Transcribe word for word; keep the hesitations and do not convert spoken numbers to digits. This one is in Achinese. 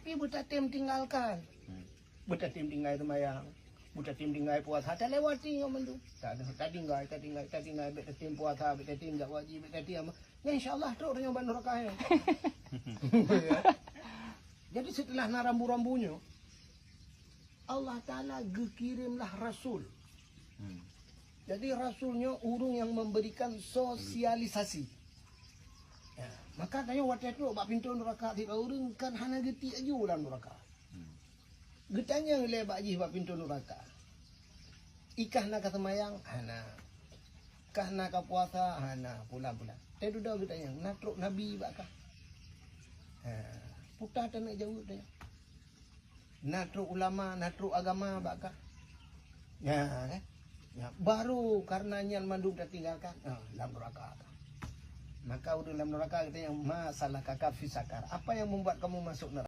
Tapi beutatem tinggalkan. Hmm. Beutatem tinggai seumayang. Beutatem tinggai puasa. Talewati nyoe mandum. Tak ada. Tatinggai, tatinggai, tatinggai. Bèk tatem puasa, bèk tatem jak wajib, bèk tatem apa. Ya, insya Allah, trok tanyoe bak neuraka nyoe. Jadi, setelah na rambu-rambu nyoe, Allah Ta'ala geukirimlah Rasul. Hmm. Jadi, Rasul nyoe ureueng nyang memberikan sosialisasi. Ya, maka tanyoe watèe trok bak pintoe neuraka, tiep ureueng kan hana geutiek aju lam neuraka. Hmm. Geutanyong lé bak jih bak pintoe neuraka. "Ikah na ka seumayang?" "Hana." "Kah na ka puasa?" "Hana." Pulang-pulang. Teududoe geutanyong, "Na trok nabi bak kah?" Ha, peue taneuk jaweueb tanyoe. "Na trok ulama, na trok agama bak kah?" Ya, eh? Ya, baru karena nyan mandum tatinggalkan, ah, lam neuraka. Maka ureueng lam neuraka geutanyong, "Ma salakaka fi sakar?" Apa yang membuat kamu masuk neraka?